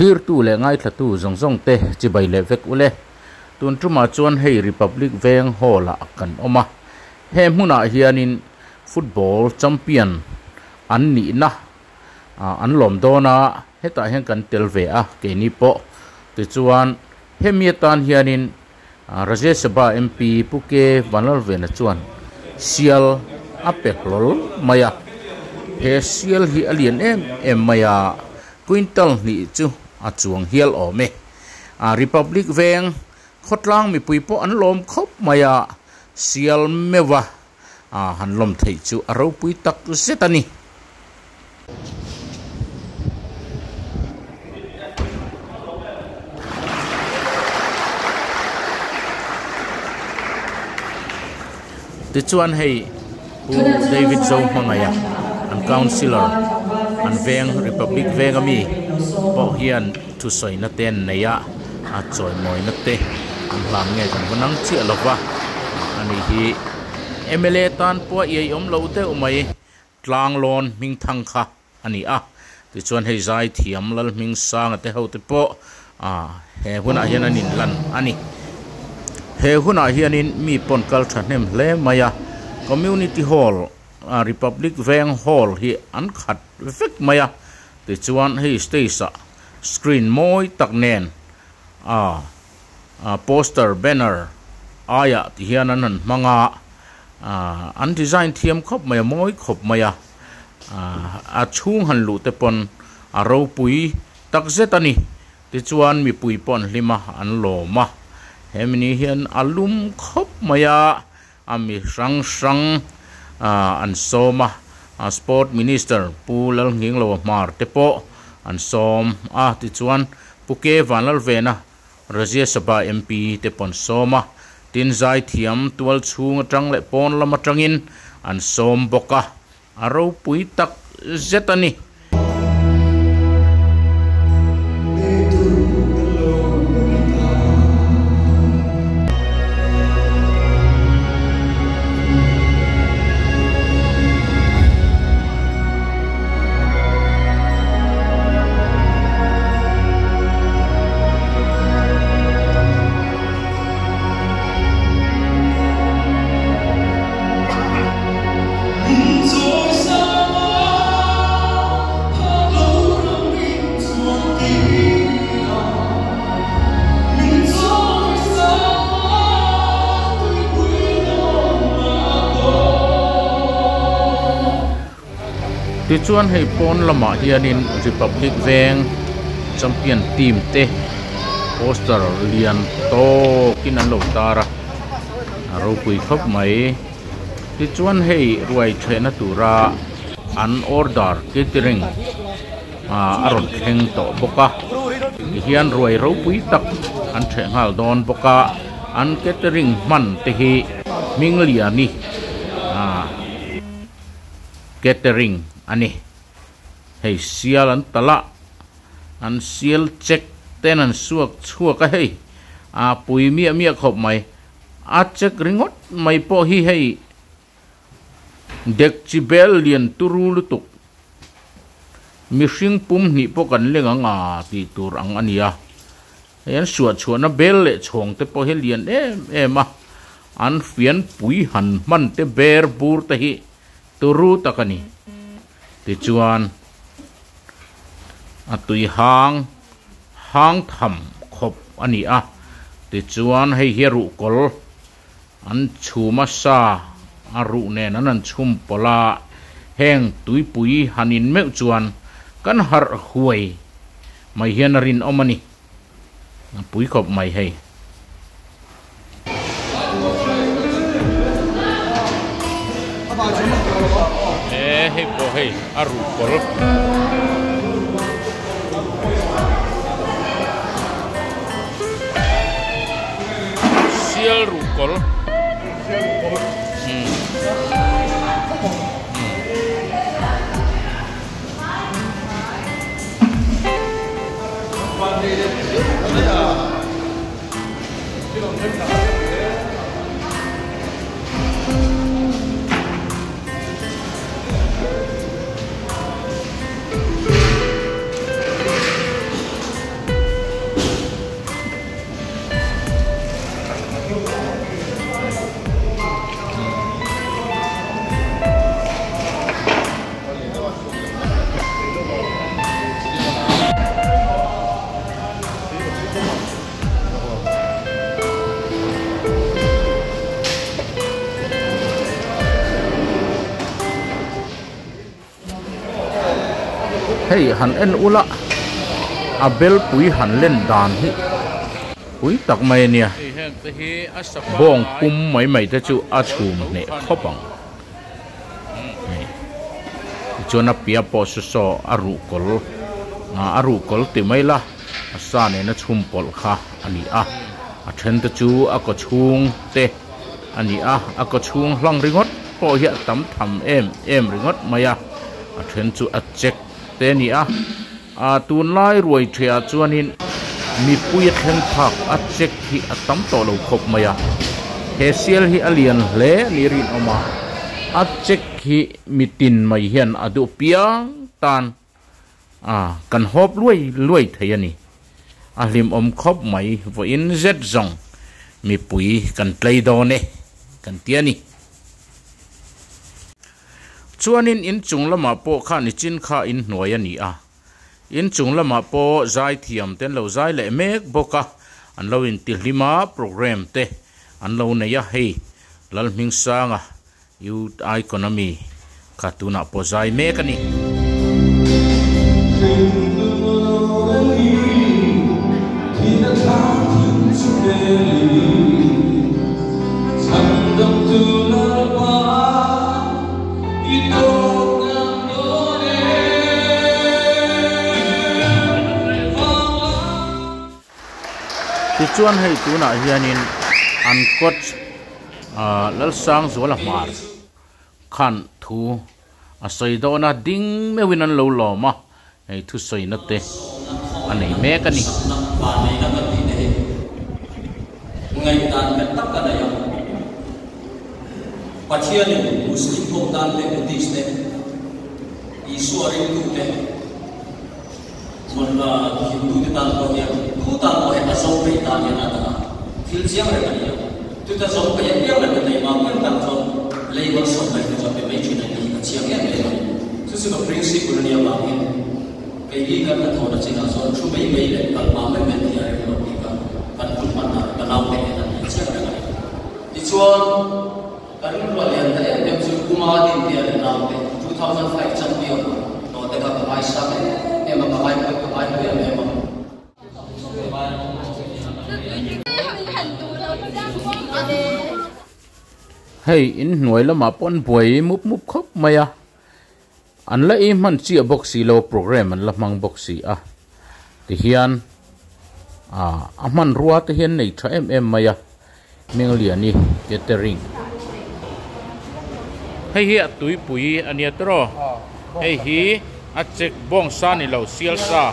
Thlirtu leh ngaithlatu zawng zawng te chibai leh vek ule. Tun tumah chuan hei Republic Veng Hall ah kan awm a, he hmunah hianin football champion an nihna an lawm dawn a, hetah hian kan tel ve a keini pawh. Tichuan hemi atan hianin Rajya Sabha MP Pu K Vanlalvena chuan sial a pe hlawl mai a, he sial hi a lian em em mai a, quintal hnih chu a chuang hial awm e. Republic Veng khawtlang mipui pawh an lawm khawp mai a, sial meuh a han lawm theih chu a ropui tak zet a ni. Tichuan hei Pu David Zohmangaia an Councillor an veng Republic veng ami pawh hian thusawina te an nei a, a chawimawina te an hlan nge kan va nang chiah lova ani hi mla tan pawh a iaiawm lo deuh mai. Tlanglawn hmingthang kha a ni a, tichuan hei zai thiam lal hming sanga te ho te pawh he hunah hian an inlan a ni. He hunah hianin mi pawn kal thahnem hle mai a, Community Hall, Republic Veng Hall hi an khat vek mai a, tichuan hei stage ah screen mawi tak nen poster banner aiah ti hian an han hmang a an design thiam khawp mai a mawi khawp mai a a chhung han luh te pawn a ropui tak zet a ni tichuan mipui pawh an hlim a an lawm a hemi ni hian a lum khawp mai a a mi hrang hrang an sawm a sport minister Pu Lalnghingloa Hmar te pawh an sawm a tichuan Pu K Vanlalvena Rajya Sabha MP te pawh an sawm a, tin zaithiam tual chhung atang leh pawn lam atangin an sawm bawk a, a ropui tak zet a ni. Tichuan hei pawn lamah hianin Republic Veng champion team te poster lian tawkin an lo tar a, a ropui khawp mai. Tichuan hei ruai thehna tura an order catering a rawn thleng tawh bawk a, tihian ruai ropui tak an theh nghal dawn bawk a, an catering hman te hi hming liani ah. Catering a ni. Hei sial an talh a, an sial check ten an suak chhuak a hei, a pui miah miah khawp mai. A check ringawt mai pawh hi hei dek chi bel lian turu lutuk, mihring pum hnih pawh kan leng ang a tih tur ang a ni a. Hei an suah chhuahna bel leh chhawng te pawh hi lian em em a, an fianpui han hman te ber bur te hi turu tak a ni. Tichuan a tui hang hang tham khawp a ni a, tichuan hei hi a ruhkawl an chhum a sa a ruh nen an han chhum pawlh a, heng tuipui han in meuh chuan kan harh huai mai hian a rinawm a ni. A pui khawp mai hei. E hei pawh hei a ruh kawr. Sial ruh kawr. Hei han en ula a belpui han len dan hi pui tak mai a nia. Bawng pum mai mai te chu a chhum hneh khawp ang. Hei tichuan a piah pawh saw saw a ruhkawl a ruhkawl ti mai la a sa nena chhum pawlh kha a ni a a then te chu a kaw chhung te a ni a a kaw chhung hlang ringawt pawh hi a tam tham em em ringawt mai a a then chu a chek te a ni a ah tunlai ruai thehah chuanin mipui a thleng phak a chek hi a tam tawh lo khawp mai a he sial hi a lian hle a ni rinawm a a chek hi mitin mai hian a duh piang tan. A, kan hawp luai luai thei a ni. A hlimawm khawp mai, vawiin zet zawng mipui kan tlei dawn e, kan ti a ni. Chuanin inchung lamah pawh khan i chin kha inhnuai a ni a, inchung lamah pawh zaithiam te an lo zai leh mek bawk a, an lo intihlim a, programme te an lo nei a, hei Lalhmingsanga Youth Icon ami kha tunah pawh zai mek a ni. Tichuan hei tunah hianin an coach ah Lalsangzuala Hmar khan thu a sawi dawn a, ding meuhin an lo lawm a, hei thusawina te a nei mek a ni. Hmun Hindu te tan pawh hian tu tan pawh hian a zo phei tan hian a dang a, thil chiang reng a ni a. Chuta zo phei apiang leh mitei mam em tan chuan lei malsawm mai te chuan pe mai thin a ni hi a chiang em em a ni. Chu chu ka principle a nia vangin keini kan hnathawhna chinah chuan thu mai mai leh kal hma mai mai tih a rem lo tih ka kan hun hman dan ka naute hian a ni a chiang reng a ni. Tichuan ka rilru a lian ta em em chu Kuma Dintea leh naute 2005 champion tawh te kha ka ngaisang em em a, ka ngaipawih ka ngaipawih em em a. Hei inhnuai lamah pawh an buai mup mup khawp mai a, an la ei hman chiah bawk si lo programme an la hmang bawk si a, tihian ah a hmanrua te hian nei tha em em mai a Hmingliani catering. Hei hi a tuipui a nia tawh hei hi a chek bawng sa ni lo sial sa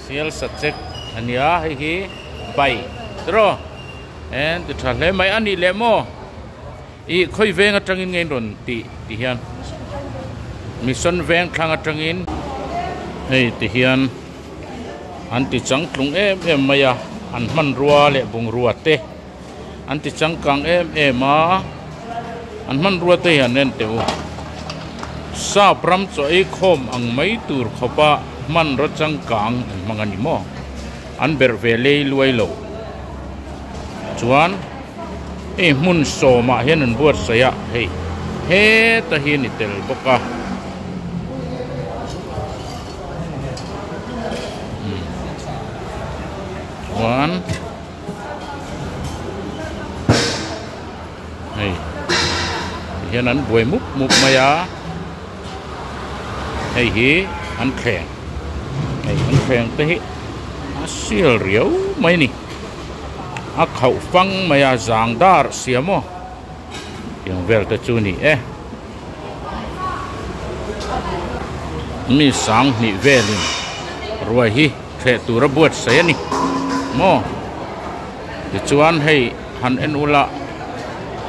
sial sa chek a nia hei hi bai tawh en ti tha hle mai a nih leh maw. Ih khawi veng atangin nge in rawn tih ti hian mission veng thlang atangin hei ti hian an ti changtlung em em mai a an hmanrua leh bungrua te an ti changkang em em a an hmanrua te hi an en teh u sap ram chaw ei khawm ang mai tur khawpa hmanraw changkang an hmang a ni maw an berh ve lei luai lo chuan. Hei hmun sawmah hian an buatsaih a hei heta hi a ni tel bawk a chuan hei tihian an buai mup mup mai a hei hi an thleng hei an thleng te hi a sial riau mai a ni. A khauh fang mai a zang dar sia maw tiang vel te chu ni e mi sang hnih velin ruai hi thleh tura buatsaih a ni maw tichuan hei han en ula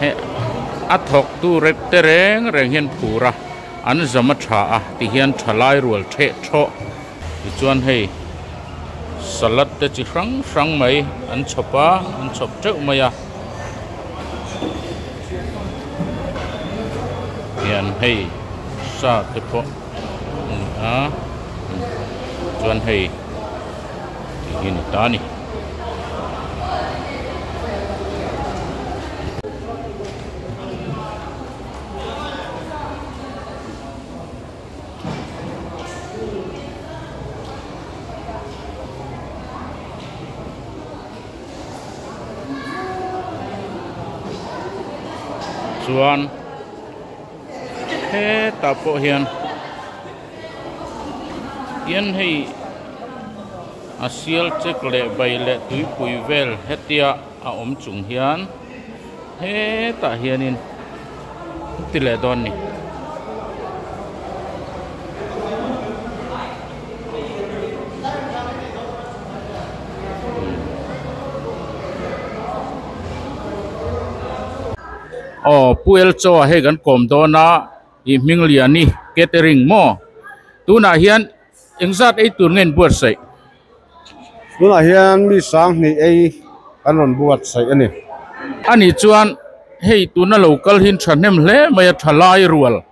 heh a thawk tu rep te reng reng hian phur a an zam a tha a tihian thalai rual theh thawh. Tichuan hei salad te chi hrang hrang mai an chhawp a an chhawp teuh mai a hian hei sa te pawh a ni a chuan hei ti hi a ni ta a ni. Chuan hetah pawh hian hian hei a sial chek leh bai leh tuipui vel hetia a awm chung hian hetah hianin ti leh dawn ni. Aw Pu Elchaw ah hei kan kawm dawn a ih hming lian i catering maw tunah hian engzat ei tur nge in buatsaih? Tunah hian mi sanghnih ei kan rawn buatsaih a ni. Anih chuan hei tuna lo kal hi thahnem hle mai a tha lai rual.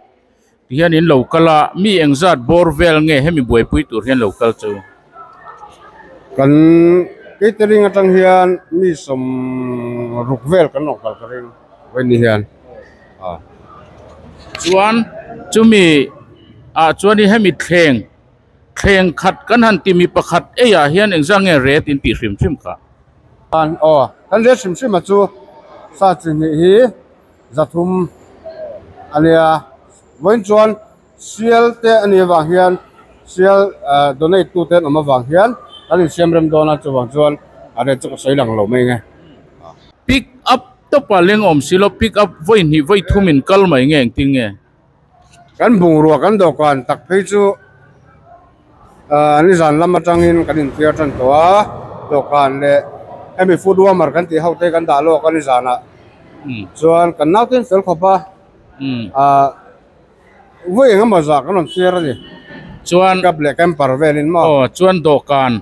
Tihian in lo kal a, mi engzat bawr vel nge hemi buaipui tur hian lo kal chu? Kan catering atang hian mi sawm ruk vel kan rawn kal ka ring vawiin hian a. Chuan chumi ah chuan i hemi thleng thleng khat kan han ti mi pakhat ei ah hian engzat nge ret in tih hrim hrim kha? Aw kan ret hrim hrim a chu sa chi hnih hi. Zathum a nia vawiin chuan sial te a nih avang hian sial ah donate tu te an awm avang hian kan insiam rem dawn a chuvang chuan a rate chu ka sawi lang lo mai nge. Pick up tawp ah leng awm si lo pick up vawi hnih vawi thum in kal mai nge engtin nge? Kan bungrua kan dawhkan tak phei chu ah nizan lam atangin kan inthiar tan tawh a dawhkan leh hemi food warmer kan tih ho te kan dah lawk a nizanah. Chuan kan naute in fel khawp a, ah vawi eng emaw zah kan rawn thlir a ni. Chuan Cup leh camper velin maw? Aw chuan dawhkan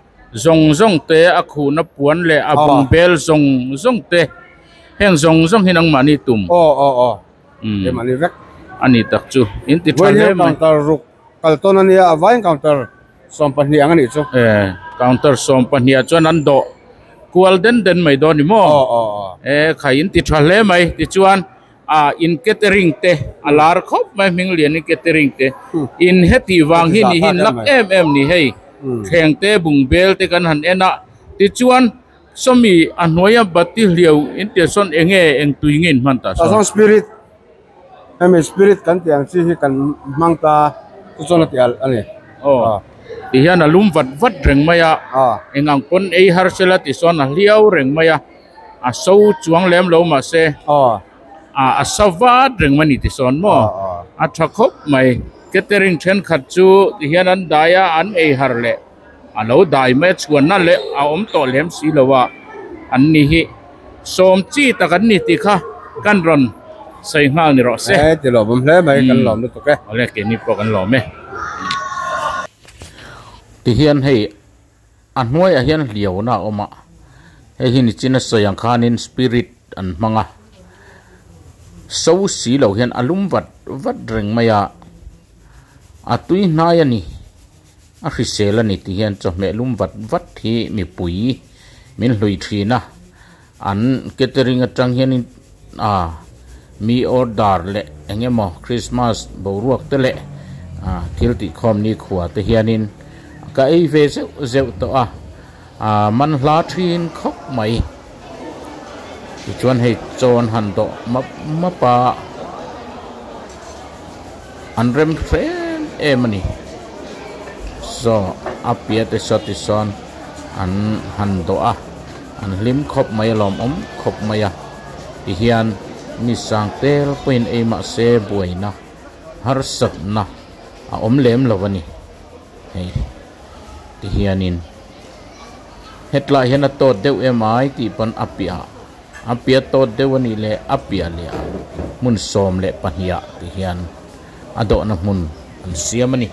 zawng zawng te a khuhna puan leh a bung bel zawng zawng te heng zawng zawng hi nangmahni tum. Aw aw aw keimahni vek. A ni tak chu in ti tha hle mai. Counter ruk kal tawn a nia a vaiin counter 22 ang a nih chu. E, counter 22 ah chuan an dawh kual den den mai dawn ni maw? Aw aw aw. E, khai in ti tha hle mai tichuan a in catering te a lar khawp mai hming lian in catering te in heti vang hi ni hi in lak em em ni hei thleng te bung bel te kan han en a tichuan sawmi a hnuaia bati hliau in tia sawn enge eng tui nge in hman tah sawn. Spirit Hemi spirit kan tih ang chi hi kan hmang ta chu chuan a ti alh a ni. Aw ti hian a lum vat vat reng mai a, eng ang pawn ei har sela ti sawn a hliau reng mai a, a so chuang lem lo mahse a sa vat reng mai a ni ti sawn maw a tha khawp mai. Catering thenkhat chu ti hian an dai a, an ei har leh a lo dai mai a, chhuanna leh a awm tawh lem si lo a, an ni hi. Sawm chi tak an ni tih kha kan rawn sawi nghal ni rawh se. E ti lawmawm hle mai kan lawm lutuk e. Awle keini pawh kan lawm e. Tihian hei a hnuaiah hian hliauna a awm a, hei hi nichina sawi ang khanin spirit an hmang a, so si lo hian a lum vat vat reng mai a, a tui hnai a ni. A hrisel a ni tih hian chawhmeh lum vat vat hi mipui min hlui thin a, an catering atang hianin ah mi order leh eng emaw Christmas boruak te leh ah thil tihkhawm nikhua te hianin ka ei ve zeuh zeuh tawh a, ah man hla thin khawp mai. Tichuan hei chaw an han dawh map map a, an rem hrem em a ni. Saw a piah te saw ti sawn an han dawh a, an hlim khawp mai a lawmawm khawp mai a. Tihian mi sang tel pawhin ei mahse buaina harsatna a awm lem lo a ni hei tihianin. Hetlai hian a tawt deuh em ai tih pawn a piah a piah tawt deuh a nih leh a piah leh ah hmun 12 ah ti hian a dawhna hmun an siam a ni.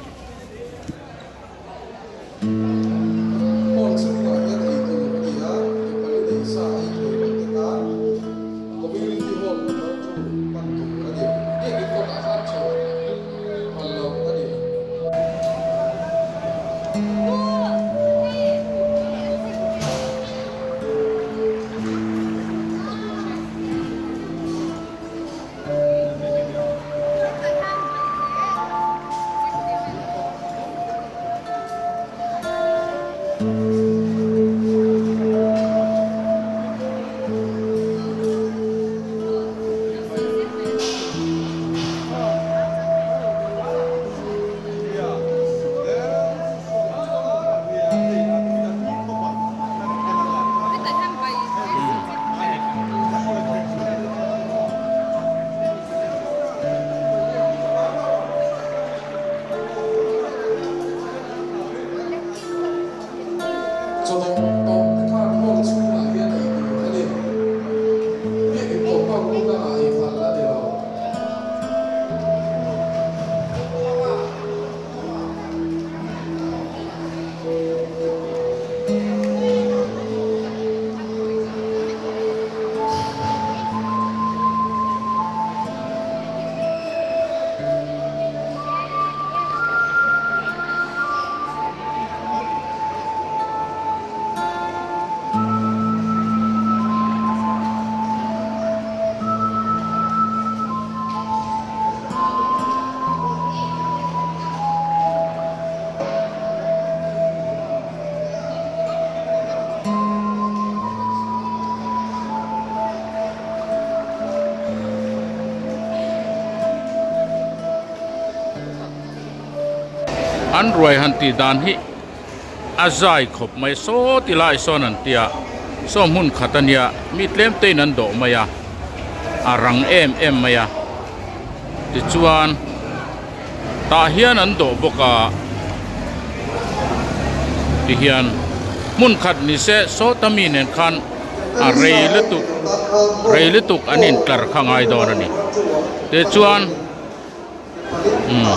An ruai han tih dan hi a zai khawp mai saw ti lai sawn an tia saw hmun khat a nia mi tlem te in an dawh mai a a rang em em mai a tichuan tah hian an dawh bawk a tihian hmun khat ni se saw ta mi nen khan a rei lutuk rei lutuk an intlar kha ngai dawn a ni tichuan. Umm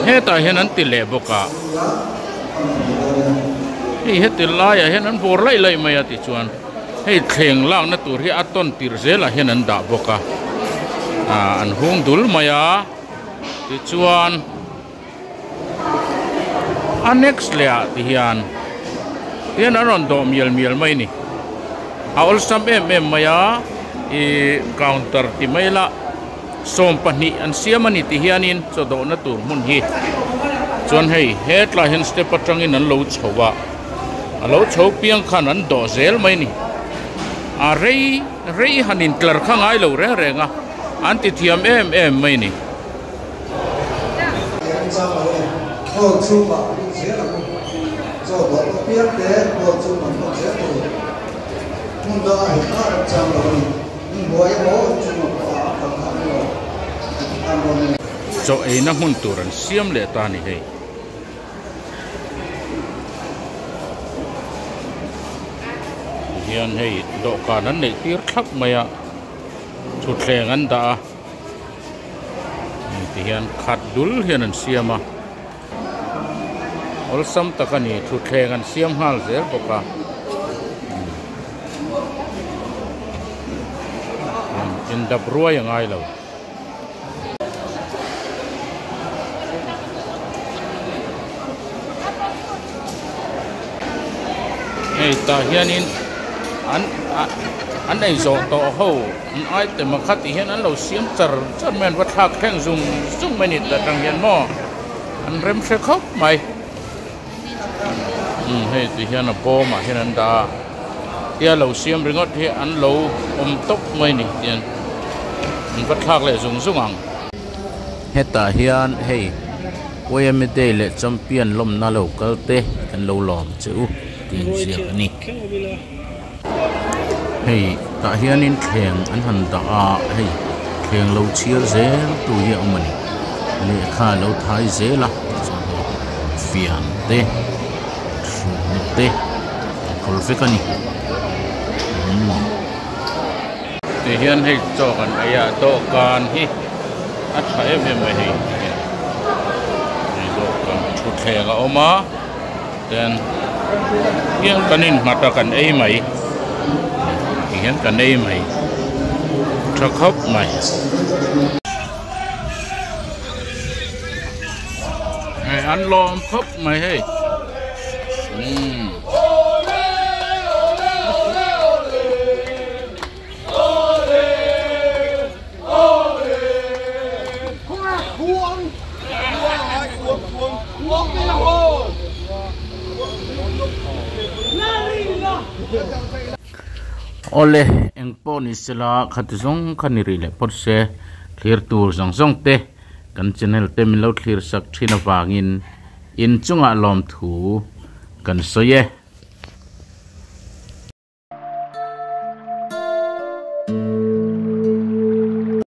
hetah hian an ti leh bawk a hei heti laiah hian an bawr laih laih mai a tichuan hei thleng lakna tur hi a tawn tirh zelah hian an dah bawk a ah an hung dul mai a tichuan a next leh ah ti hian hian an rawn dawh mial mial mai a ni a awlsam em em mai a ihh counter ti mai la 20 an siam a ni ti hianin chaw dawhna tur hmun hi chuan hei hetlai hian step atangin an lo chho a a lo chho piang khan an dawh zel mai a ni a rei rei han intlar kha ngai lo reng reng a an ti thiam em em mai a ni. Chaw eina hmun tur an siam leh ta a ni hei. Tihian hei dawhkan an neih tir thlap mai a, thutthleng an dah a. Ti hian khat dul hian an siam a awlsam tak a ni thutthleng an siam nghal zel bawk a indap ruai a ngai lo. Hei tah hianin an an ei zawh tawh ho an item a kha tih hian an lo siam char char mai an va thlak thleng zung zung mai a ni ta tang hian maw an rem hre khawp mai umm hei ti hian a bawmah hian an dah a tia lo siam ringawt hi an lo awm tawp mai a ni tian an va thlak leh zung zung ang. Hetah hian hei Yma Day leh Champion lawmna lo kal te kan lo lawm che u tih inziak a ni. Hei tah hianin thleng an han dah a hei thleng lo chhiar zel tu hi a awm a ni lehkha a lo thai zel a chuan hei fian te hrukna te a kawl vek a ni umm ti hian hei chaw kan ei a dawhkan hi a tha em em mai hei hei dawhkan thutthleng a awm a. Ten hian kan innghat a kan ei mai ti hian kan ei mai tha khawp mai. Hei an lawm khawp mai hei umm. Awle eng pawh ni sela khati zawng kha ni rih leh phawt se thlir tur zawng zawng te kan channel te min lo thlir sak thin avangin inchungah lawmthu kan sawi e.